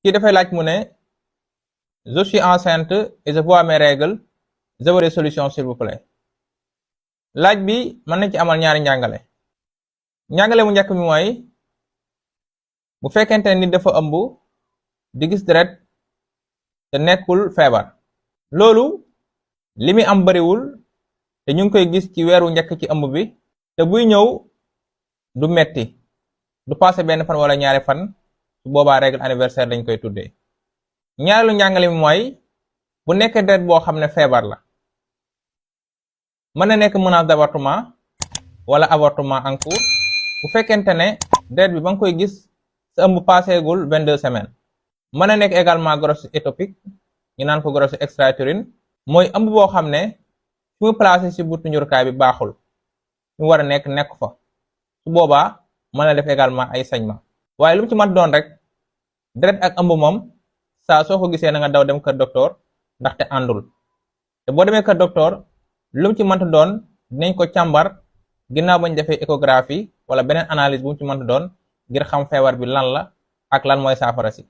kii dafay laaj mu ne je suis enceinte et je vois mes règles, je veux des solutions s'il vous plaît. laaj bi mën nañ ci amal ñaari njàngale. njàngale mu njëkk mi mooy bu fekkente ne nit dafa ëmb di gis deret te nekkul feebar, loolu li muy am bariwul te ñu ngi koy gis ci weeru njëkk ci ëmb bi, te buy ñëw du metti, du passé benn fan wala ñaari fan, su boobaa règle anniversaire lañ koy tuddee. ñaareelu njàngale mi mooy bu nekkee deret boo xam ne feebar la, mën na nekk menace d'avortement wala avortement en cours bu fekkente ne deret bi ba nga koy gis sa ëmb passégul 22 semaines. mën na nekk également grossesse ectopique, ñu naan ko grossesse extra-utérine, mooy ëmb boo xam ne fi mu placé ci buntu njurukaay bi baaxul, fi mu war a nekk fa, su boobaa mën na def également ay saignement. waaye lu mu ci mat doon rek, deret ak ëmb moom saa soo ko gisee na nga daw dem kër docteur ndaxte àndul, te boo demee kër docteur lu mu ci mënta doon dinañ ko càmbar ginnaaw bañ defee échographie wala beneen analyse bu mu ci mënta doon ngir xam feebar bi lan la ak lan mooy saafara si.